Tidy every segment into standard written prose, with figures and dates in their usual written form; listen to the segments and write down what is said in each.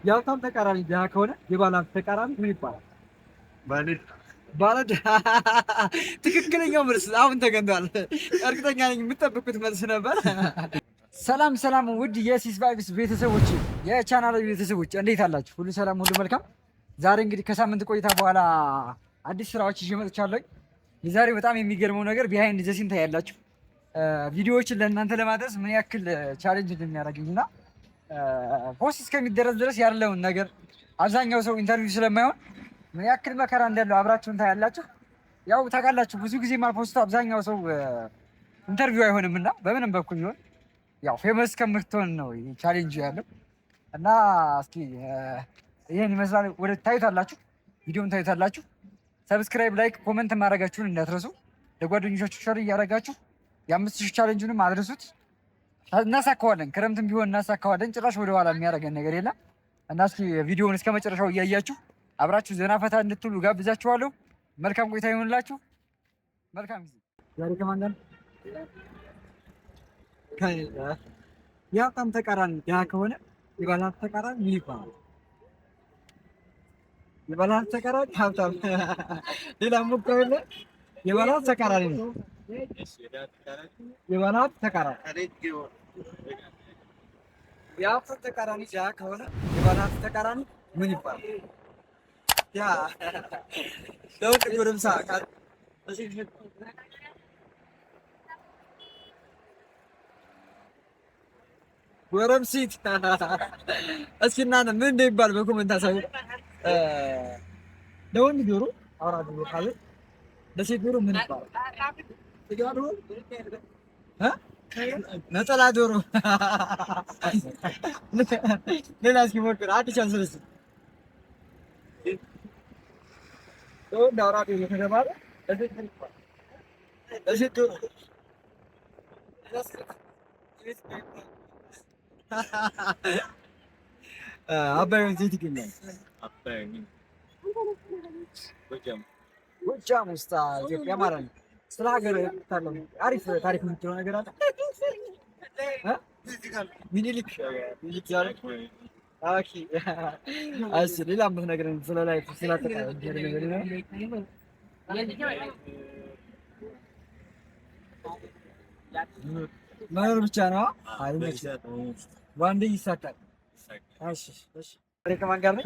የሀብታም ተቃራኒ ድሃ ከሆነ የባለሀብት ተቃራኒ ምን ይባላል? ባለድ። ትክክለኛው መልስ አሁን ተገኝቷል። እርግጠኛ ነኝ የምጠብቁት መልስ ነበር። ሰላም ሰላም፣ ውድ የሲስ ቫይብስ ቤተሰቦች፣ የቻናል ቤተሰቦች እንዴት አላችሁ? ሁሉ ሰላም፣ ሁሉ መልካም። ዛሬ እንግዲህ ከሳምንት ቆይታ በኋላ አዲስ ስራዎች ይዤ መጥቻለሁ። የዛሬ በጣም የሚገርመው ነገር behind the scene ታያላችሁ። ቪዲዮዎችን ለእናንተ ለማድረስ ምን ያክል challenge እንደሚያደርገኝ እና post እስከሚደረስ ድረስ ያለውን ነገር፣ አብዛኛው ሰው interview ስለማይሆን ምን ያክል መከራ እንዳለው አብራችሁን ታያላችሁ። ያው ታውቃላችሁ፣ ብዙ ጊዜ ማል post ኡ አብዛኛው ሰው interview አይሆንም እና በምንም በኩል ቢሆን ያው famous ከምትሆን ነው challenge ያለው። እና እስኪ ይህን ይመስላል። ወደ ታዩታላችሁ፣ ቪዲዮን ታዩታላችሁ። Subscribe፣ like፣ comment ማድረጋችሁን እንዳትረሱ። ለጓደኞቻችሁ share እያደረጋችሁ የ5,000 challenge ኡንም አድርሱት። እናሳካዋለን። ክረምትም ቢሆን እናሳካዋለን። ጭራሽ ወደኋላ የሚያደርገን ነገር የለም። እና እስኪ ቪዲዮውን እስከ መጨረሻው እያያችሁ አብራችሁ ዘና ፈታ እንድትሉ ጋብዛችኋለሁ። መልካም ቆይታ ይሆንላችሁ። መልካም ጊዜ። ዛሬ ከማን ጋር? የሀብታም ተቃራኒ ድሃ ከሆነ የባለሀብት ተቃራኒ ምን ይባላል? የባለሀብት ተቃራኒ ሀብታም። ሌላ ሞክረው የለ። የባለሀብት ተቃራኒ ነው። የባለሀብት ተቃራኒ፣ የሀብታም ተቃራኒ ድሃ ከሆነ የባለሀብት ተቃራኒ ምን ይባላል? ያ ለውጥ ጎረምሳ ጎረምሲት። እስኪ እናንተ ምን እንደሚባል በ comment አሳዩ። ለወንድ ዶሮ አውራ ዶሮ ካለ ለሴት ዶሮ ምን ይባላል? ዶሮ እ ነጠላ ዶሮ። ሌላ እስኪ ሞክር። አንድ chance ልስጥ። ለወንድ አውራ ዶሮ ከተባለ ለሴት ምን ይባላል? ለሴት ዶሮ አባይ ወንዝ የት ይገኛል? ጎጃም ውስጥ፣ ኢትዮጵያ ማለት ነው። ስለ ሀገር አሪፍ ታሪክ የምትለው ነገር አለ? ሚኒሊክ፣ ሚኒሊክ ዛሬ። Okay። እሺ፣ ሌላ የምትነግረን ስለ life፣ ስለ አጠቃላይ ነገር ነው? መኖር ብቻ ነው። አይ one day ይሳካል። እሺ። ከማን ጋር ነው?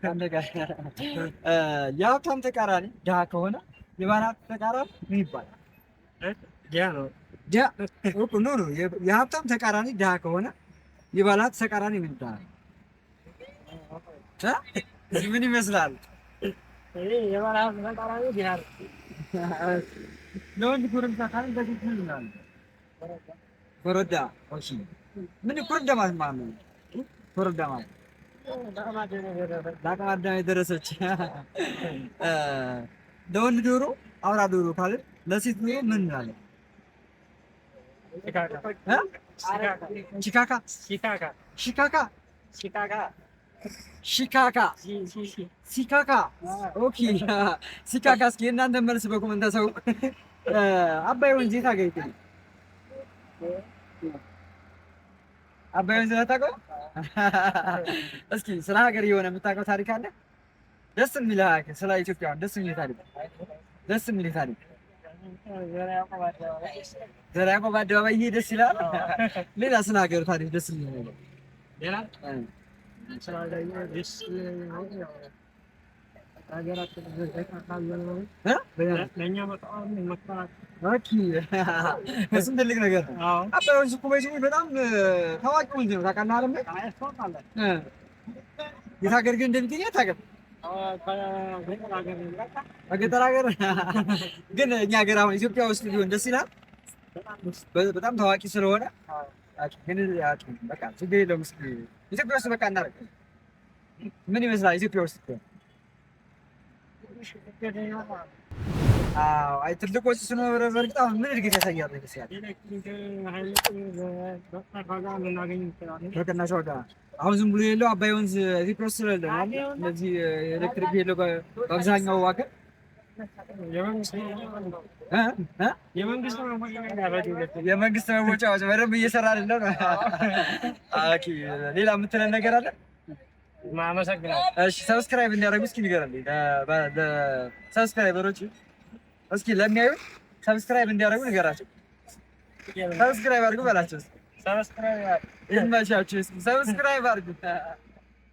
ከአንተ ጋር። የሀብታም ተቃራኒ ድሃ ከሆነ የባለሀብት ተቃራኒ ምን ይባላል? ድሃ no፣ የሀብታም ተቃራኒ ድሃ ከሆነ የባለሀብት ተቃራኒ ምን ይባላል? ምን ይመስላል? የባለሀብት ተቃራኒ ድሃ ነው። ለወንድ ጎረምሳ ካለ ለሴት ምን ይላል? ኮረዳ። እሺ፣ ምን ኮረዳ ማለት ማለት ነው? ኮረዳ ማለት ለአቅመ አዳም የደረሰች። ለወንድ ዶሮ አውራ ዶሮ ካለ ለሴት ዶሮ ምን እንላለን? ቺካካ፣ ሺካካ፣ ሺካካ፣ ሲካካ። Okay፣ ሲካካ። እስኪ የእናንተ መልስ በ comment አሳውቁ። አባይ ወንዝ የት ሀገር ይገኛል? አባይ ወንዝ አታውቀውም? እስኪ ስለ ሀገር የሆነ የምታውቀው ታሪክ አለ? ደስ የሚል፣ ስለ ኢትዮጵያ ደስ የሚል ታሪክ፣ ደስ የሚል ታሪክ። ዘርዓ ያዕቆብ አደባባይ፣ ይሄ ደስ ይላል። ሌላ ስለ ሀገር ታሪክ ደስ የሚል ነገር? ሌላ ስለ ሀገር ደስ ሀገራችን ለእኛ በጣም መኩራት። Okay፣ እሱም ትልቅ ነገር ነው። አባይ ወንዝ እኮ በጣም ታዋቂ ወንዝ ነው። ታውቃለህ አይደል? የት ሀገር ግን እንደሚገኝ አታውቅም? በገጠር ሀገር። ግን እኛ ሀገር አሁን ኢትዮጵያ ውስጥ ቢሆን ደስ ይላል። በጣም ታዋቂ ስለሆነ ግን በቃ ችግር የለውም። እስኪ ኢትዮጵያ ውስጥ በቃ እናደርግ። ምን ይመስላል ኢትዮጵያ ውስጥ? አዎ፣ አይ ትልቅ ወጪ ስለሆነ በእርግጥ አሁን ምን እድገት ያሳያል? በቅናሽ ዋጋ አሁን ዝም ብሎ የለው አባይ ወንዝ ኢትዮጵያ ውስጥ ስለሌለ ነው። እነዚህ ኤሌክትሪክ የለው በአብዛኛው ሀገር። እ? እ? የመንግስት የመንግስት መወጫዎች በደንብ እየሰራ አይደለም። Okay፣ ሌላ የምትለን ነገር አለ? አመሰግናለሁ። እሺ፣ subscribe እንዲያደርጉ እስኪ ንገረን። ለ subscriber ኦች እስኪ ለሚያዩ subscribe እንዲያደርጉ ንገራቸው። Subscribe አድርጉ በላቸው። እስኪ Subscribe ይመቻችሁ። እስኪ subscribe አድርጉ።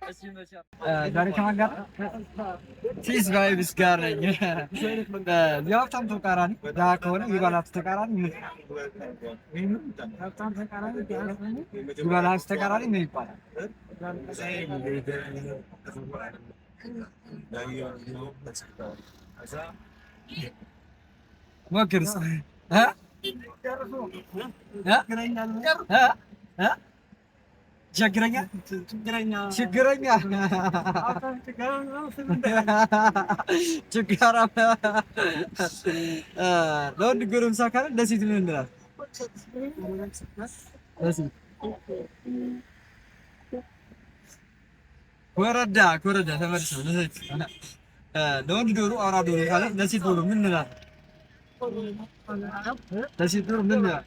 እሺ፣ ይመቻችሁ። ዛሬ ከማን ጋር? ሲስ ቫይብስ ጋር ነኝ። የሀብታም ተቃራኒ ድሀ ከሆነ የባለሀብት ተቃራኒ ምን? የባለሀብት ተቃራኒ ምን ይባላል? ሞክር እስኪ። እ? እ? እ? እ? ችግረኛ ችግረኛ ችጋራ። ለወንድ ጎረምሳ ካለ ለሴት ምን እንላለን? ለሴት ኮረዳ ኮረዳ ተመልሶ ለሴት። ለወንድ ዶሮ አውራ ዶሮ ካለ ለሴት ዶሮ ምን እንላለን? ለሴት ዶሮ ምን እንላለን?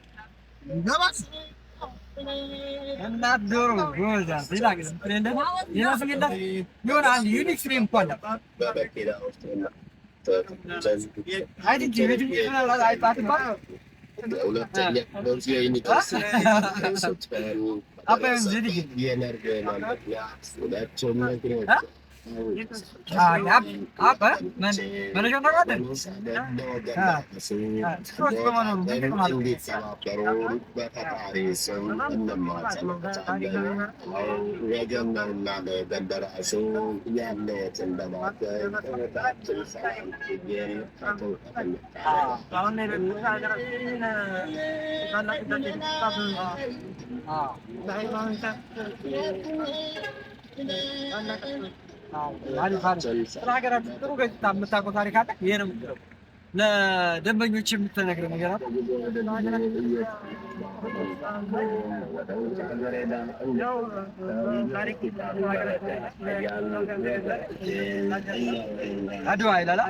እናት ዶሮ። ጎበዝ። ሌላ ግን ሌላ ስም የላት? የሆነ አንድ unique ስም እንኳን አለ። I think የቤት አትባልም? አባይ ወንዝ ልጅ አባ መነሻውን ታውቀዋለህ? ሶስት በመኖሩ ምን ጥቅም አለው? አሪፍ አሪፍ። ስለ ሀገራችን ጥሩ ገጽታ የምታውቀው ታሪክ አለ? ይሄ ነው የምትለው ለደንበኞች የምትነግረው ነገር አለ? አድዋ ይላል።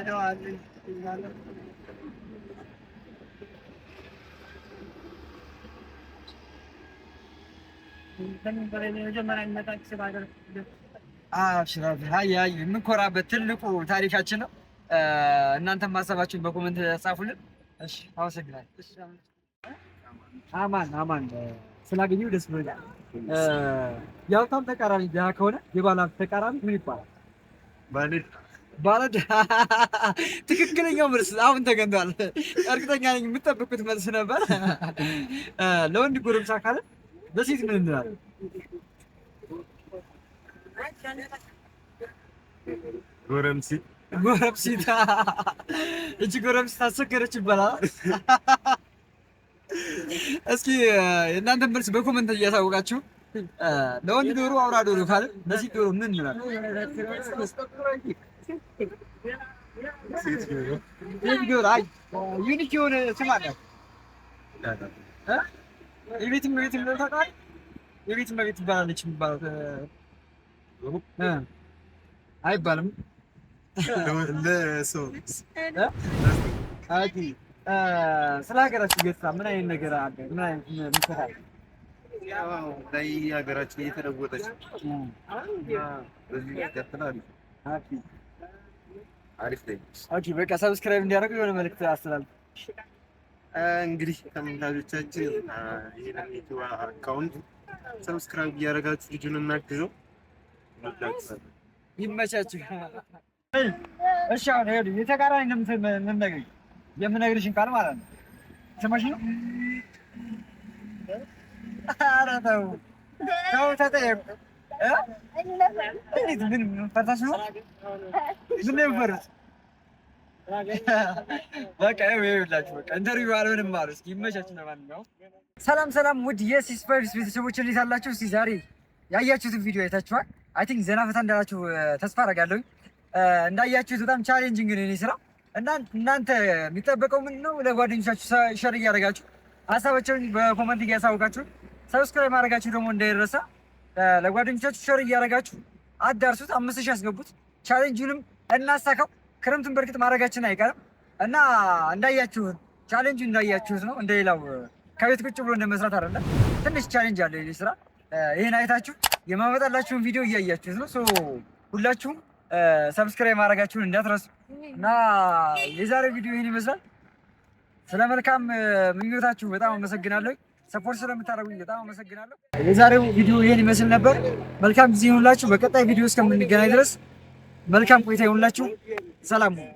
አብሽር አብሽር። አይ አይ፣ የምንኮራበት ትልቁ ታሪካችን ነው። እናንተም ሀሳባችሁን በ comment ጻፉልን። እሺ፣ አመሰግናለሁ። አማን አማን፣ ስላገኘሁ ደስ ብሎኛል። የሀብታም ተቃራኒ ድሀ ከሆነ የባለሀብት ተቃራኒ ምን ይባላል? ባለድሃ። ትክክለኛው መልስ አሁን ተገኝቷል። እርግጠኛ ነኝ የምትጠብቁት መልስ ነበር። ለወንድ ጎረምሳ ካለ ለሴት ምን እንላለን? ጎረምሲ። ጎረምሲት። እቺ ጎረምሲት አስቸገረች ይባላል። እስኪ የእናንተን መልስ በ comment እያሳወቃችሁ። ለወንድ ዶሮ አውራ ዶሮ ካለ ለሴት ዶሮ ምን እንላለን? ሴት ዶሮ። ሴት ዶሮ። አይ፣ unique የሆነ ስም አላት። እ? የቤት እመቤት የሚለው ታውቃለህ? የቤት እመቤት ትባላለች የሚባለው እ አይባልም። ለሰው እ? Okay፣ ስለ ሀገራችን ገጽታ ምን አይነት ነገር አለ? ምን አይነት ምልከታ አለ? ላይ ሀገራችን እየተለወጠች ነው። በዚህ ይቀጥል አሪፍ አሪፍ ላይ። Okay፣ በቃ subscribe እንዲያደርጉ የሆነ መልዕክት አስተላልፍ። እንግዲህ ተመልካቾቻችን ይህንን ዩቲዩብ account subscribe እያደረጋችሁ ልጁን እናግዘው። እንወዳችኋለን። ይመቻችሁ። እሺ፣ አሁን ይኸውልህ የተቃራኒ ነው የምነግርሽ የምነግርሽን ቃል ማለት ነው። ስማሽ ነው? ኧረ ተው ተው፣ ተጠየቁ። እ? እንዴት ምን ምን ፈርታሽ ነው? ምን ነው የምፈሩት? በቃ ይኸው ይኸውላችሁ በቃ interview አልሆንም አሉ። እስኪ ይመቻችሁ። ለማንኛውም ሰላም ሰላም፣ ውድ የሲስ ቫይብስ ቤተሰቦች እንዴት አላችሁ? እስኪ ዛሬ ያያችሁትን ቪዲዮ አይታችኋል። I think ዘና ፈታ እንዳላችሁ ተስፋ አደርጋለሁ። እንዳያችሁት በጣም challenging ነው የኔ ስራ እና እናንተ የሚጠበቀው ምንድን ነው? ለጓደኞቻችሁ share እያደረጋችሁ ሀሳባቸውን በ comment እያሳወቃችሁ subscribe ማድረጋችሁ ደግሞ እንዳይረሳ። ለጓደኞቻችሁ share እያደረጋችሁ አዳርሱት። 5,000 ያስገቡት። Challenge ኡንም እናሳካው። ክረምቱን በእርግጥ ማድረጋችን አይቀርም እና እንዳያችሁት ቻሌንጁ እንዳያችሁት ነው። እንደሌላው ከቤት ቁጭ ብሎ እንደመስራት አይደለም። ትንሽ challenge አለ ይህ ስራ። ይህን አይታችሁ የማመጣላችሁን ቪዲዮ እያያችሁት ነው። So ሁላችሁም subscribe ማድረጋችሁን እንዳትረሱ እና የዛሬው ቪዲዮ ይህን ይመስላል። ስለ መልካም ምኞታችሁ በጣም አመሰግናለሁ። Support ስለምታደርጉኝ በጣም አመሰግናለሁ። የዛሬው ቪዲዮ ይህን ይመስል ነበር። መልካም ጊዜ ይሁንላችሁ። በቀጣይ ቪዲዮ እስከምንገናኝ ድረስ መልካም ቆይታ ይሁንላችሁ። ሰላም ሁኑ።